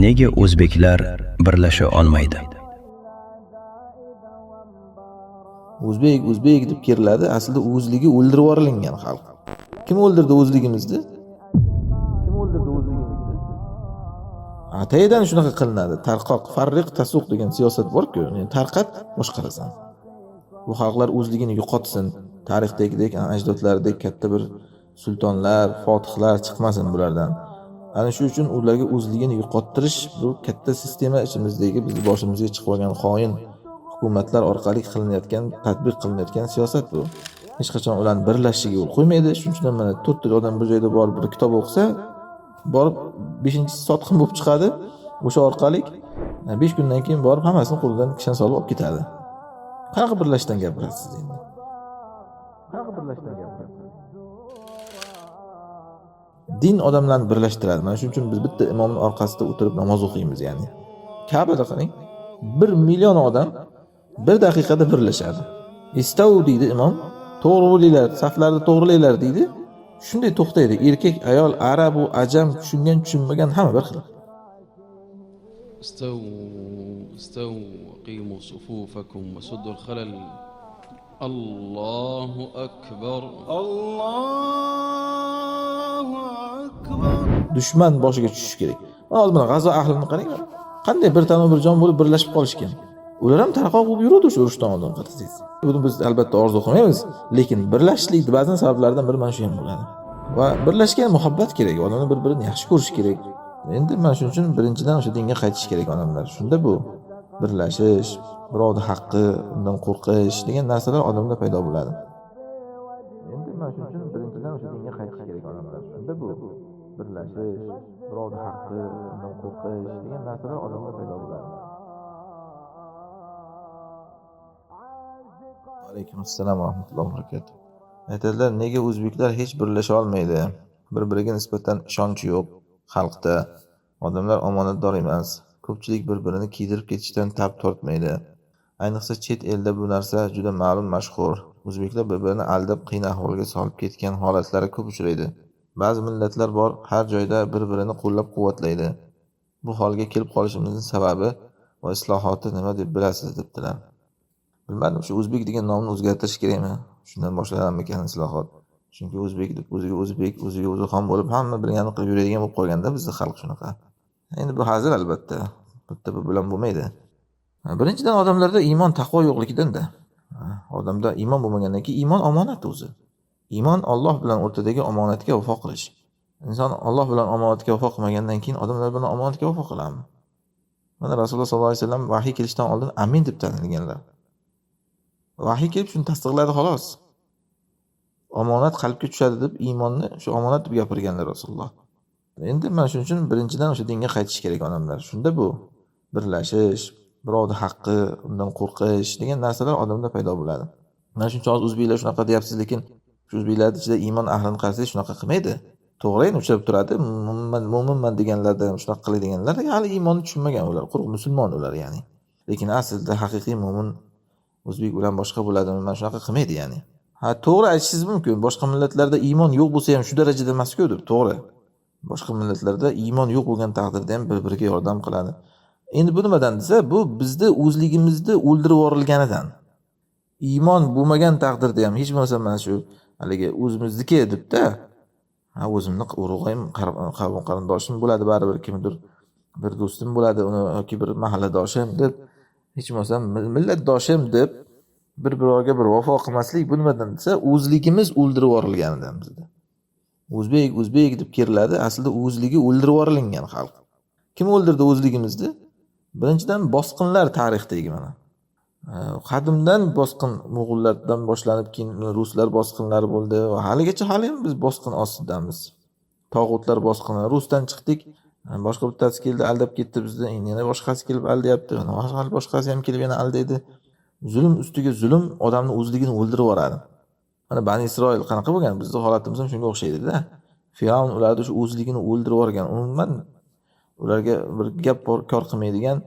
Nega o'zbeklar birlasha olmaydi? O'zbek, o'zbek deb keriladi, aslida o'zligi o'ldirib yuborilgan xalq. Kim o'ldirdi o'zligimizni? Kim o'ldirdi o'zligimizni? Atayidan shunaqa qilinadi. Tarqoq, farriq, tasuq degan siyosat bor-ku, ya'ni tarqat, boshqarasan. Bu xalqlar o'zligini yo'qotsin. Tarixdagidek, ajdodlaridek katta bir sultonlar, fotihlar chiqmasin bulardan. Ana shu uchun ularga o'zligini yo'qottirish bu katta sistema ichimizdagi bizni boshimizga chiqib olgan xoin hukumatlar orqali qilinayotgan, tatbiq qilinayotgan siyosat bu. Hech qachon ularni birlashishiga yo'l qo'ymaydi. Shuning uchun mana 4 ta odam bir joyda borib bir kitob o'qisa, borib 5-chisi sotqin bo'lib chiqadi. O'sha orqali 5 kundan keyin borib hammasini qo'lidan kishan solib olib ketadi. Qanaqa birlashishdan gapirasiz endi? Qanaqa birlashishdan gapirasiz? Din odamlarni birlashtiradi. Mana shuning uchun biz bitta imomning orqasida o'tirib namoz o'qiymiz, ya'ni. Ka'bada qarang, 1 million odam bir daqiqada birlashadi. Istav deydi imom, to'g'ri bo'linglar, saflarni to'g'rilanglar deydi. Shunday to'xtaydi. Erkak, ayol, arab u ajam, tushungan, tushunmagan hamma bir xil. استووا استووا وقيموا صفوفكم وسدوا الخلل. الله أكبر. الله أكبر. Dushman boshiga tushishi kerak. Mana hozir mana G'azo ahlini qarang, qanday bir tano bir jon bo'lib birlashib qolishgan. Ular ham tarqoq bo'lib yuruvdi o'sha urushdan oldin qarasangiz. Buni biz albatta orzu qilmaymiz, lekin birlashishlik ba'zan sabablaridan biri mana shu ham bo'ladi. Va birlashgan muhabbat kerak, odamlar bir-birini yaxshi ko'rishi kerak. Endi mana shuning uchun birinchidan o'sha dinga qaytish kerak odamlar. Shunda bu birlashish, birovni haqqi, undan qo'rqish degan narsalar odamda paydo bo'ladi. Endi mana shuning uchun birinchidan o'sha dinga qaytish kerak odamlar. Shunda bu birlashish, birovni haqqi, undan qo'rqish degan narsalar odamda paydo bo'ladi. Alaykum assalom va rahmatullohi va barakatuh. Aytadilar, nega o'zbeklar hech birlasha olmaydi? Bir-biriga nisbatan ishonch yo'q xalqda. Odamlar omonatdor emas. Ko'pchilik bir-birini kiydirib ketishdan tap tortmaydi. Ayniqsa chet elda bu narsa juda ma'lum, mashhur. O'zbeklar bir-birini aldab qiyin ahvolga solib ketgan holatlari ko'p uchraydi. Ba'zi millatlar bor, har joyda bir-birini qo'llab-quvvatlaydi. Bu holga kelib qolishimizning sababi va islohoti nima deb bilasiz debdilar. Bilmadim, shu o'zbek degan nomni o'zgartirish kerakmi? Shundan boshlanarmikan islohot? Chunki o'zbek deb o'ziga o'zbek, o'ziga o'zi xon bo'lib hamma bilganini qilib yuradigan bo'lib qolganda bizda xalq shunaqa. Endi bu hazil albatta. Bitta bu bilan bo'lmaydi. Birinchidan odamlarda iymon, taqvo yo'qligidan-da. Odamda iymon bo'lmagandan keyin iymon omonat o'zi. Iymon Alloh bilan o'rtadagi omonatga vafo qilish. Inson Alloh bilan omonatga vafo qilmagandan keyin odamlar bilan omonatga vafo qiladimi? Mana Rasululloh sollallohu alayhi vasallam vahiy kelishidan oldin amin deb tanilganlar. Vahiy kelib shuni tasdiqladi xolos. Omonat qalbga tushadi deb iymonni shu omonat deb gapirganlar Rasululloh. Endi mana shuning uchun birinchidan o'sha dinga qaytish kerak odamlar. Shunda bu birlashish, birovni haqqi, undan qo'rqish degan narsalar odamda paydo bo'ladi. Mana shuning uchun hozir o'zbeklar shunaqa deyapsiz, lekin shu o'zbeklarning ichida iymon ahlini qarasangiz shunaqa qilmaydi. To'g'ri, endi uchrab turadi. Mo'minman deganlarda ham shunaqa qiladiganlar hali iymonni tushunmagan ular, quruq musulmon ular ya'ni. Lekin aslida haqiqiy mo'min o'zbek bilan boshqa bo'ladimi? Mana shunaqa qilmaydi ya'ni. Ha, to'g'ri aytishingiz mumkin. Boshqa millatlarda iymon yo'q bo'lsa ham shu darajada emas-ku deb, to'g'ri. Boshqa millatlarda iymon yo'q bo'lgan taqdirda ham bir-biriga yordam qiladi. Endi bu nimadan desa, bu bizni o'zligimizni o'ldirib yuborilganidan. Iymon bo'lmagan taqdirda ham hech bo'lmasa mana shu haligi o'zimizniki debda, ha, o'zimni urug'im, qarindoshim bo'ladi baribir, kimdir bir do'stim bo'ladi, uni yoki bir mahalladoshim deb, hech bo'lmasa millatdoshim deb bir-birovga bir vafo qilmaslik bu nimadan desa, o'zligimiz o'ldirib yuborilganidan bizda. O'zbek, o'zbek deb keriladi, aslida o'zligi o'ldirib yuborilgan xalq. Kim o'ldirdi o'zligimizni? Birinchidan bosqinlar tarixdagi mana. Qadimdan bosqin mo'g'ullardan boshlanib keyin ruslar bosqinlari bo'ldi va haligacha hali ham biz bosqin ostidamiz. Tog'utlar bosqini, rusdan chiqdik, boshqa bittasi keldi, aldab ketdi bizni, endi yana boshqasi kelib aldayapti, hali boshqasi ham kelib yana aldaydi. Zulm ustiga zulm odamni o'zligini o'ldirib yuboradi. Mana Bani Isroil qanaqa bo'lgan? Bizning holatimiz ham shunga o'xshaydi-da. Fir'avn ularni o'sha o'zligini o'ldirib yuborgan. Umuman ularga bir gap kor qilmaydigan,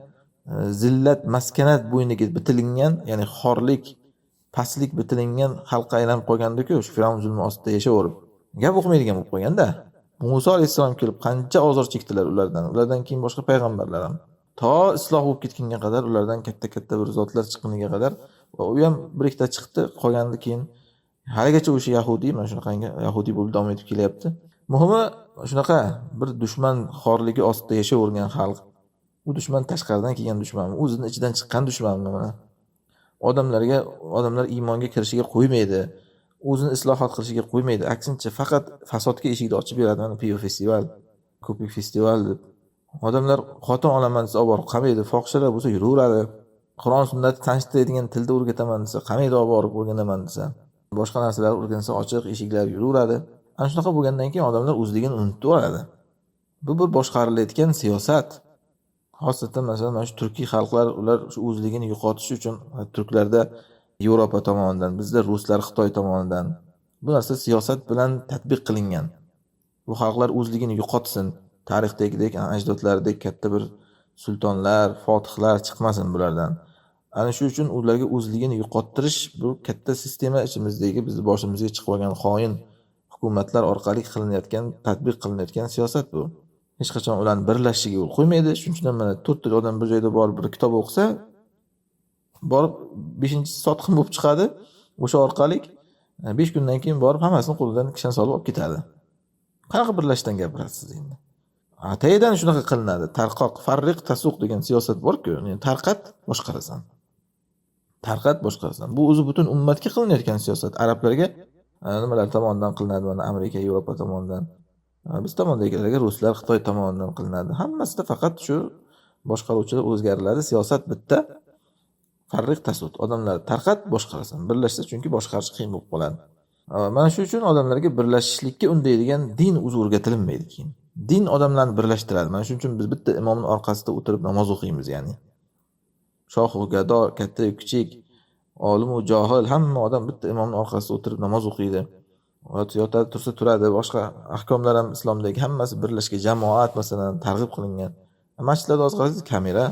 zillat, maskanat bo'yniga bitilingan, ya'ni xorlik, pastlik bitilingan xalqqa aylanib qolganda-ku, shu Fir'avn zulmi ostida yashaverib, gap o'qimaydigan bo'lib qolganda. Muso alayhissalom kelib qancha ozor chekdilar ulardan. Ulardan keyin boshqa payg'ambarlar ham. To isloh bo'lib ketganga qadar, ulardan katta-katta bir zotlar chiqqaniga qadar, va u ham bir ikkita chiqdi, qolgandi keyin haligacha o'sha yahudiy, mana shunaqangi yahudiy bo'lib davom etib kelyapti. Muhimi shunaqa bir dushman xorligi ostida yashayvergan xalq. U dushman tashqaridan kelgan dushmanmi, o'zini ichidan chiqqan dushmanmi mana? Odamlarga, odamlar iymonga kirishiga qo'ymaydi, o'zini islohot qilishiga qo'ymaydi. Aksincha faqat fasodga eshikni ochib beradi. Mana pivo festival, ko'pik festival deb. Odamlar xotin olaman desa olib borib qamaydi, fohishalar bo'lsa yuraveradi. Qur'on sunnatni tanishtiradigan tilda o'rgataman desa qamaydi, olib borib o'rganaman desa. Boshqa narsalar o'rgansa ochiq eshiklar yuraveradi. Ana shunaqa bo'lgandan keyin odamlar o'zligini unutib yuboradi. Bu bir boshqarilayotgan siyosat. Xosatan masalan mana shu turkiy xalqlar, ular shu o'zligini yo'qotish uchun turklarda Yevropa tomonidan, bizda ruslar Xitoy tomonidan bu narsa siyosat bilan tatbiq qilingan. Bu xalqlar o'zligini yo'qotsin, tarixdagidek ajdodlaridek katta bir sultonlar, fotihlar chiqmasin bulardan. Ana shu uchun ularga o'zligini yo'qottirish bu katta sistema ichimizdagi bizni boshimizga chiqib olgan xoin hukumatlar orqali qilinayotgan, tatbiq qilinayotgan siyosat bu. Hech qachon ularni birlashishiga yo'l qo'ymaydi. Shuning uchun ham mana 4 ta odam bir joyda borib bir kitob o'qisa, borib 5-chisi sotqin bo'lib chiqadi. O'sha orqali 5 kundan keyin borib hammasini qo'lidan kishan solib olib ketadi. Qanaqa birlashishdan gapirasiz endi? Atayidan shunaqa qilinadi. Tarqoq, farriq, tasuq degan siyosat bor-ku, ya'ni tarqat, boshqarasan. Tarqat, boshqarasan. Bu o'zi butun ummatga qilinayotgan siyosat. Arablarga nimalar tomonidan qilinadi, mana Amerika, Yevropa tomonidan. Biz tomondagilarga ruslar, Xitoy tomonidan qilinadi. Hammasida faqat shu boshqaruvchilar o'zgariladi. Siyosat bitta. Farriq, tasud. Odamlar tarqat, boshqarasan. Birlashsa chunki boshqarish qiyin bo'lib qoladi. Mana shu uchun odamlarga birlashishlikka undaydigan din o'zi o'rgatilinmaydi keyin. Din odamlarni birlashtiradi. Mana shuning uchun biz bitta imomning orqasida o'tirib namoz o'qiymiz, ya'ni. Shoh u gado, katta u kichik, olim u johil, hamma odam bitta imomning orqasida o'tirib namoz o'qiydi. Yotadi, tursa turadi. Boshqa ahkomlar ham islomdagi hammasi birlashgan, jamoat masalan targ'ib qilingan. Masjidlarda hozir qarasangiz kamera,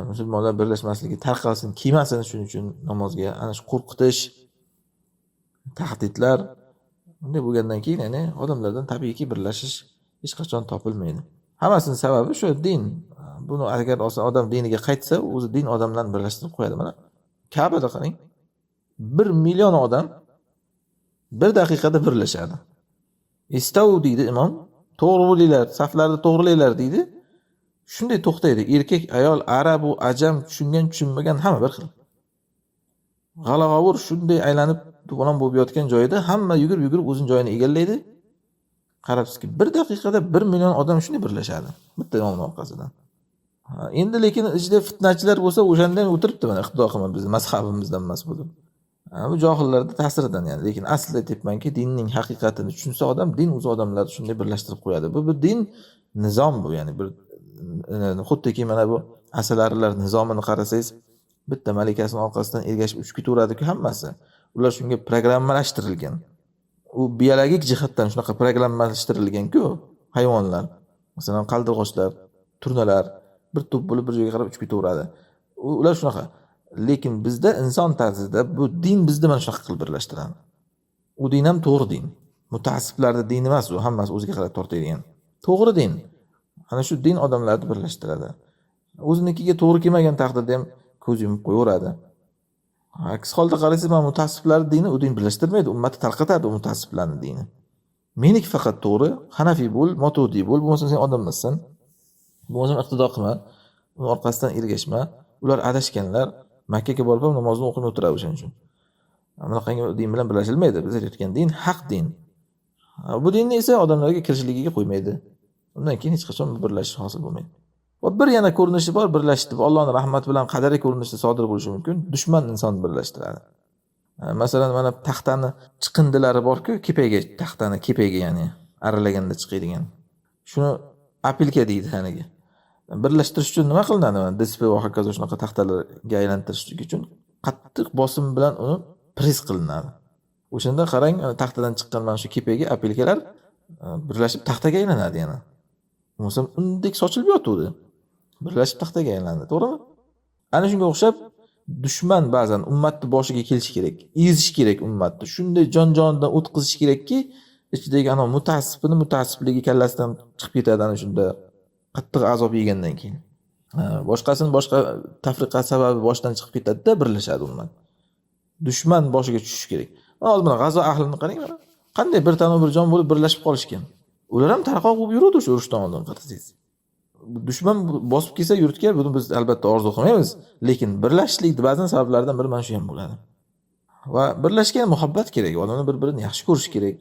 musulmonlar birlashmasligi, tarqalsin, kelmasin shuning uchun namozga, ana shu qo'rqitish, tahdidlar bunday bo'lgandan keyin ya'ni odamlardan tabiiyki birlashish hech qachon topilmaydi. Hammasining sababi shu din. Buni agar odam diniga qaytsa, o'zi din odamlarni birlashtirib qo'yadi. Mana Ka'bada qarang, 1 million odam bir daqiqada birlashadi. Istav deydi imom, to'g'ri bo'linglar, saflarni to'g'rilanglar deydi. Shunday to'xtaydi. Erkak, ayol, arab u ajam, tushungan, tushunmagan hamma bir xil. G'alag'ovur shunday aylanib to'polon bo'lib yotgan joyida hamma yugurib-yugurib o'zining joyini egallaydi. Qarabsizki, bir daqiqada 1 million odam shunday birlashadi. Bitta imomning orqasidan. Endi lekin ichida fitnachilar bo'lsa, o'shanda ham o'tiribdi mana iqtido qilma bizni mazhabimizdan emas bu deb. Bu johillarning ta'siridan ya'ni. Lekin aslida aytyapmanki, dinning haqiqatini tushunsa odam, din o'zi odamlarni shunday birlashtirib qo'yadi. Bu bir din nizom bu, ya'ni bir xuddiki mana bu asalarilar nizomini qarasangiz, bitta malikasining orqasidan ergashib uchib ketaveradi-ku hammasi. Ular shunga programmalashtirilgan. U biologik jihatdan shunaqa programmalashtirilgan-ku hayvonlar. Masalan, qaldirg'ochlar, turnalar bir to'p bo'lib bir joyga qarab uchib ketaveradi. Ular shunaqa. Lekin bizda inson tarzida bu din bizni mana shunaqa qilib birlashtiradi. U din ham to'g'ri din. Mutaassiblarning dini emas u, hammasi o'ziga qarab tortadigan. To'g'ri din. Ana shu din odamlarni birlashtiradi. O'zinikiga to'g'ri kelmagan taqdirda ham ko'z yumib qo'yaveradi. Aks holda qarasangiz, mana mutaassiblar dini u din birlashtirmaydi, ummatni tarqatadi u mutaassiblarning dini. Meniki faqat to'g'ri, Hanafiy bo'l, Maturidiy bo'l, bo'lmasa sen odam emassan. Bo'lmasa iqtido qilma, uni orqasidan ergashma. Ular adashganlar, Makkaga borib ham namozni o'qib o'tiradi o'shaning uchun. Bunaqangi din bilan birlashilmaydi. Biz aytayotgan din haq din. Bu dinni esa odamlarga kirishligiga qo'ymaydi. Undan keyin hech qachon birlashish hosil bo'lmaydi. Va bir yana ko'rinishi bor, birlashdi. Allohning rahmati bilan qadari ko'rinishda sodir bo'lishi mumkin. Dushman insonni birlashtiradi. Masalan, mana taxtani chiqindilari bor-ku, kepaga, taxtani kepaga, ya'ni aralaganda chiqadigan. Shuni apilka deydi haniga. Birlashtirish uchun nima qilinadi? Mana DSP va hokazo shunaqa taxtalarga aylantirish uchun qattiq bosim bilan uni press qilinadi. O'shanda qarang, taxtadan chiqqan mana shu kepagi apilkalar birlashib taxtaga aylanadi yana. Bo'lmasam undek sochilib yotuvdi. Birlashib taxtaga aylandi, to'g'rimi? Ana shunga o'xshab dushman ba'zan ummatni boshiga kelishi kerak, ezish kerak ummatni. Shunday jon-jonidan o'tkazish kerakki, Ichidagi ana mutaassibini mutaassibligi kallasidan chiqib ketadi ana shunda, qattiq azob yegandan keyin. Boshqasini boshqa tafriqa sababi boshdan chiqib ketadi-da, birlashadi umuman. Dushman boshiga tushishi kerak. Mana hozir mana G'azo ahlini qarang, mana qanday bir tano bir jon bo'lib birlashib qolishgan. Ular ham tarqoq bo'lib yuruvdi o'sha urushdan oldin, qarasangiz. Dushman bosib kelsa yurtga, buni biz albatta orzu qilmaymiz, lekin birlashishlik ba'zan sabablaridan biri mana shu ham bo'ladi. Va birlashgan muhabbat kerak, odamlar bir-birini yaxshi ko'rish kerak.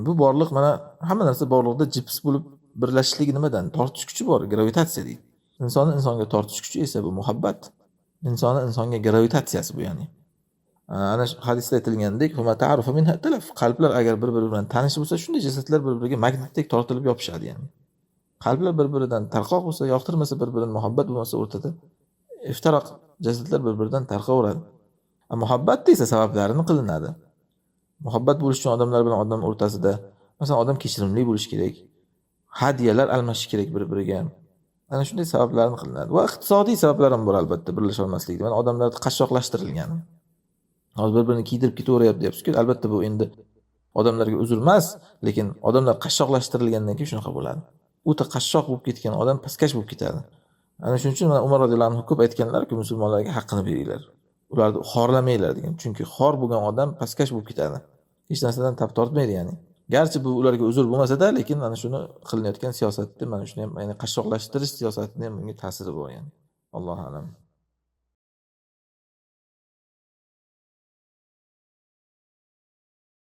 Bu borliq mana hamma narsa borliqda jips bo'lib birlashishligi nimadan? Tortish kuchi bor, gravitatsiya deydi. Insonni insonga tortish kuchi esa bu muhabbat. Insonni insonga gravitatsiyasi bu ya'ni. Ana shu hadisda aytilgandek, qalblar agar bir-biri bilan tanish bo'lsa, shunday jasadlar bir-biriga magnitdek tortilib yopishadi ya'ni. Qalblar bir-biridan tarqoq bo'lsa, yoqtirmasa bir-birini, muhabbat bo'lmasa o'rtada iftiroq, jasadlar bir-biridan tarqaveradi. Muhabbat esa sabablarini qilinadi. Muhabbat bo'lish uchun odamlar bilan odam o'rtasida, masalan, odam kechirimli bo'lishi kerak, hadyalar almashish kerak bir-biriga. Ana shunday sabablarni qilinadi. Va iqtisodiy sabablar ham bor albatta birlasha olmaslikda. Mana odamlar qashshoqlashtirilgan. Hozir bir-birini kiydirib ketaveryapti deyapsiz-ku. Albatta bu endi odamlarga uzr emas, lekin odamlar qashshoqlashtirilgandan keyin shunaqa bo'ladi. O'ta qashshoq bo'lib ketgan odam pastkash bo'lib ketadi. Ana shuning uchun mana Umar roziyallohu anhu ko'p aytganlar-ku, musulmonlarga haqqini beringlar. Ularni xorlamanglar degan. Chunki xor bo'lgan odam pastkash bo'lib ketadi. Hech narsadan tap tortmaydi ya'ni. Garchi bu ularga uzr bo'lmasa-da, lekin mana shuni qilinayotgan siyosatni, mana shuni ham, ya'ni qashshoqlashtirish siyosatini ham bunga ta'siri bor ya'ni. Allohu a'lam.